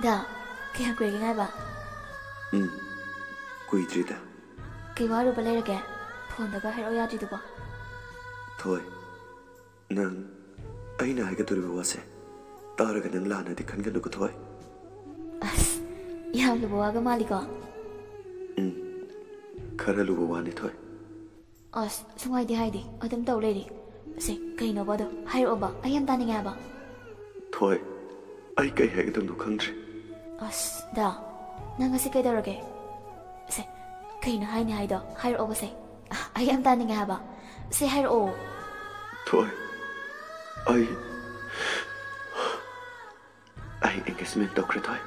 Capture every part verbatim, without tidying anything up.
ꯗꯥ, ꯀꯌꯥꯝ ꯀꯨꯏꯔꯒꯦ ꯉꯥꯏꯕ? ꯎꯝ, ꯀꯨꯏꯗ꯭ꯔꯤꯗ꯫ ꯀꯩ ꯋꯥꯔꯨꯕ ꯂꯩꯔꯒꯦ? ꯐꯣꯟꯗꯒ ꯍꯥꯏꯔꯛꯑꯣ ꯌꯥꯗ꯭ꯔꯤꯗꯨꯕꯣ? ꯊꯣꯏ, ꯅꯪ ꯑꯩꯅ ꯍꯥꯏꯒꯗꯧꯔꯤꯕ ꯋꯥꯁꯦ ꯇꯥꯔꯒ ꯅꯪ ꯂꯥꯟꯅꯗꯤ ꯈꯟꯒꯅꯨꯀꯣ, ꯊꯣꯏ꯫ ꯑꯁ, ꯌꯥꯝ ꯂꯨꯕ ꯋꯥꯒ ꯃꯥꯜꯂꯤꯀꯣ? ꯎꯝ, ꯈꯔ ꯂꯨꯕ ꯋꯥꯅꯤ, ꯊꯣꯏ꯫ ꯑꯁ, ꯁꯨꯡꯍꯥꯏꯗꯤ ꯍꯥꯏꯗꯦ, ꯑꯗꯨꯝ ꯇꯧ ꯂꯩꯔꯦ꯫ ꯁꯦ, ꯀꯩꯅꯣꯕ ꯑꯗꯣ? ꯍꯥꯏꯔꯛꯑꯣꯕ, ꯑꯩ ꯌꯥꯝ ꯇꯥꯅꯤꯡꯉꯦ ꯍꯥꯏꯕ꯫ ꯊꯣꯏ, ꯑꯩ ꯀꯩ ꯍꯥꯏꯒꯗꯕꯅꯣ ꯈꯪꯗ꯭ꯔꯦ꯫ ꯑꯁ, ꯗꯥ, ꯅꯪ ꯉꯁꯤ ꯀꯩꯗꯧꯔꯒꯦ? ꯁꯦ, ꯀꯩꯅꯣ ꯍꯥꯏꯅꯤ ꯍꯥꯏꯗꯣ? ꯍꯥꯏꯔꯛꯑꯣꯕ ꯁꯦ꯫ ꯑ, ꯑꯩ ꯌꯥꯝ ꯇꯥꯅꯤꯡꯉꯦ ꯍꯥꯏꯕ꯫ ꯁꯦ, ꯍꯥꯏꯔꯛꯑꯣ꯫ ꯊꯣꯏ, ꯑꯩ, ꯑꯩ engagement ꯇꯧꯈ꯭ꯔꯦ, ꯊꯣꯏ꯫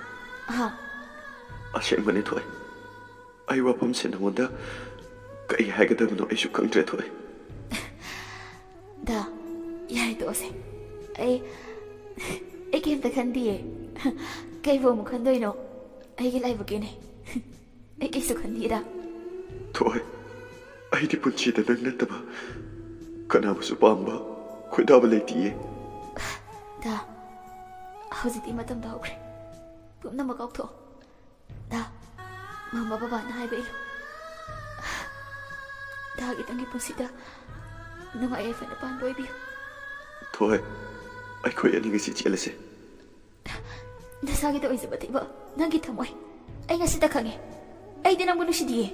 ꯑꯍꯥ꯫ ꯑꯁꯦꯡꯕꯅꯦ, ꯊꯣꯏ꯫ ꯑꯩ ꯋꯥꯐꯝꯁꯦ ꯅꯉꯣꯟꯗ ꯀꯩ ꯍꯥꯏꯒꯗꯕꯅꯣ ꯑꯩꯁꯨ ꯈꯪꯗ꯭ꯔꯦ, ꯊꯣꯏ꯫ ꯗꯥ, ꯌꯥꯔꯦ, ꯇꯣꯛꯑꯁꯦ꯫ ꯑꯩ, ꯑꯩ ꯀꯩꯝꯇ ꯈꯟꯗꯤꯌꯦ꯫ ꯀꯩꯕꯨ ꯑꯃꯨꯛ ꯈꯟꯗꯣꯏꯅꯣ? ꯑꯩꯒꯤ ꯂꯥꯏꯕꯛꯀꯤꯅꯦ꯫ ꯑꯩ ꯀꯩꯁꯨ ꯈꯟꯗꯤꯌꯦꯗ꯫ ꯊꯣꯏ, ꯑꯩꯗꯤ ꯄꯨꯟꯁꯤꯗ ꯅꯪ ꯅꯠꯇꯕ ꯀꯅꯥꯕꯨꯁꯨ ꯄꯥꯝꯕ, ꯈꯣꯏꯗꯥꯕ ꯂꯩꯇꯤꯌꯦ꯫ ꯗꯥ, ꯍꯧꯖꯤꯛꯇꯤ ꯃꯇꯝꯗꯣ ꯍꯧꯈ꯭ꯔꯦ꯫ ꯄꯨꯝꯅꯃꯛ ꯀꯥꯎꯊꯣꯛꯑꯣ꯫ ꯗꯥ, ꯃꯃꯥ ꯕꯕꯥꯅ ꯍꯥꯏꯕ ꯏꯜꯂꯨ꯫ ꯗꯥꯒꯤꯗꯪꯒꯤ ꯄꯨꯟꯁꯤꯗ ꯅꯨꯡꯉꯥꯏ ꯌꯥꯏꯐꯅ ꯄꯥꯟꯕ ꯑꯣꯏꯕꯤꯌꯨ꯫ ꯊꯣꯏ, ꯑꯩꯈꯣꯏ ꯑꯅꯤ ꯉꯁꯤ ꯆꯦꯜꯂꯁꯦ꯫ ꯅꯁꯥꯒꯤꯗ ꯑꯣꯏꯖꯕ ꯊꯤꯕ ꯅꯪꯒꯤ ꯊꯃꯣꯏ꯫ ꯑꯩ ꯉꯁꯤꯗ ꯈꯪꯉꯦ꯫ ꯑꯩꯗꯤ ꯅꯪꯕꯨ ꯅꯨꯡꯁꯤꯗꯤꯌꯦ꯫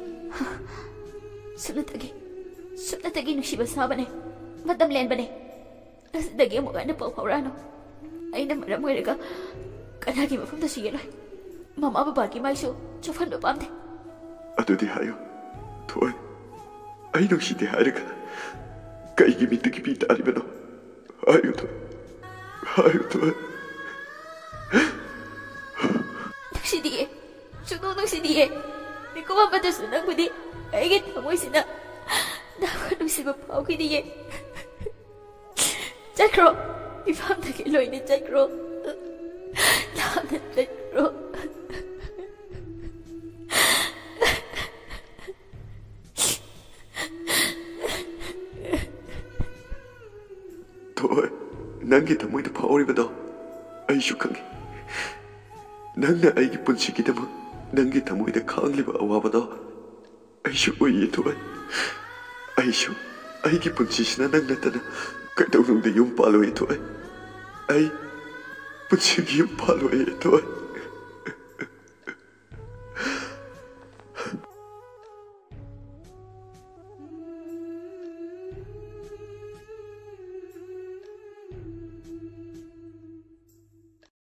ꯁꯨꯞꯅꯇꯒꯤ, ꯁꯨꯞꯅꯇꯒꯤ ꯅꯨꯡꯁꯤꯕ ꯁꯥꯕꯅꯦ꯫ ꯃꯇꯝ ꯂꯦꯟꯕꯅꯦ꯫ ꯑꯁꯤꯗꯒꯤ ꯑꯃꯨꯛ ꯍꯟꯅ ꯄꯥꯎ ꯐꯥꯎꯔꯛꯑꯅꯨ꯫ ꯑꯩꯅ ꯃꯔꯝ ꯑꯣꯏꯔꯒ ꯀꯅꯥꯒꯤ ꯃꯐꯝꯗꯁꯨ ꯌꯦꯠꯂꯣꯏ꯫ ꯃꯃꯥ ꯕꯕꯥꯒꯤ ꯃꯥꯏꯁꯨ ꯆꯣꯞꯍꯟꯕ ꯄꯥꯝꯗꯦ꯫ ꯑꯗꯨꯗꯤ ꯍꯥꯏꯌꯨ, ꯊꯣꯏ꯫ ꯑꯩ ꯅꯨꯡꯁꯤꯗꯦ ꯍꯥꯏꯔꯒ ꯀꯩꯒꯤ ꯃꯤꯠꯇꯒꯤ ꯄꯤ ꯇꯥꯔꯤꯕꯅꯣ? ꯍꯥꯏꯌꯨ, ꯊꯣꯏ꯫ ꯍꯥꯏꯌꯨ, ꯊꯣꯏ꯫ ꯅꯨꯡꯁꯤꯗꯤꯌꯦ꯫ ꯁꯨꯡꯅꯨꯡ ꯅꯨꯡꯁꯤꯗꯤꯌꯦ꯫ ꯃꯤꯀꯨꯞ ꯑꯃꯗꯁꯨ ꯅꯪꯕꯨꯗꯤ ꯑꯩꯒꯤ ꯊꯃꯣꯏꯁꯤꯅ ꯅꯪꯕꯨ ꯅꯨꯡꯁꯤꯕ ꯐꯥꯎꯈꯤꯗꯤꯌꯦ꯫ ꯆꯠꯈ꯭ꯔꯣ꯫ ꯏꯐꯝꯗꯒꯤ ꯂꯣꯏꯅ ꯆꯠꯈ꯭ꯔꯣ꯫ ꯂꯥꯞꯅ ꯆꯠꯈ꯭ꯔꯣ꯫ ꯊꯣꯏ, ꯅꯪꯒꯤ ꯊꯃꯣꯏꯗ ꯐꯥꯎꯔꯤꯕꯗꯣ ꯑꯩꯁꯨ ꯈꯪꯉꯤ꯫ ꯅꯪꯅ ꯑꯩꯒꯤ ꯄꯨꯟꯁꯤꯒꯤꯗꯃꯛ ꯅꯪꯒꯤ ꯊꯃꯣꯏꯗ ꯈꯥꯡꯂꯤꯕ ꯑꯋꯥꯕꯗꯣ ꯑꯩꯁꯨ ꯎꯏꯌꯦ ꯊꯣꯏ꯫ ꯑꯩꯁꯨ ꯑꯩꯒꯤ ꯄꯨꯟꯁꯤꯁꯤꯅ ꯅꯪ ꯅꯠꯇꯅ ꯀꯩꯗꯧꯅꯨꯡꯗ ꯌꯨꯝ ꯄꯥꯜꯂꯣꯏ ꯊꯣꯏ꯫ ꯑꯩ ꯄꯨꯟꯁꯤꯒꯤ ꯌꯨꯝ ꯄꯥꯜꯂꯣꯏ ꯊꯣꯏ꯫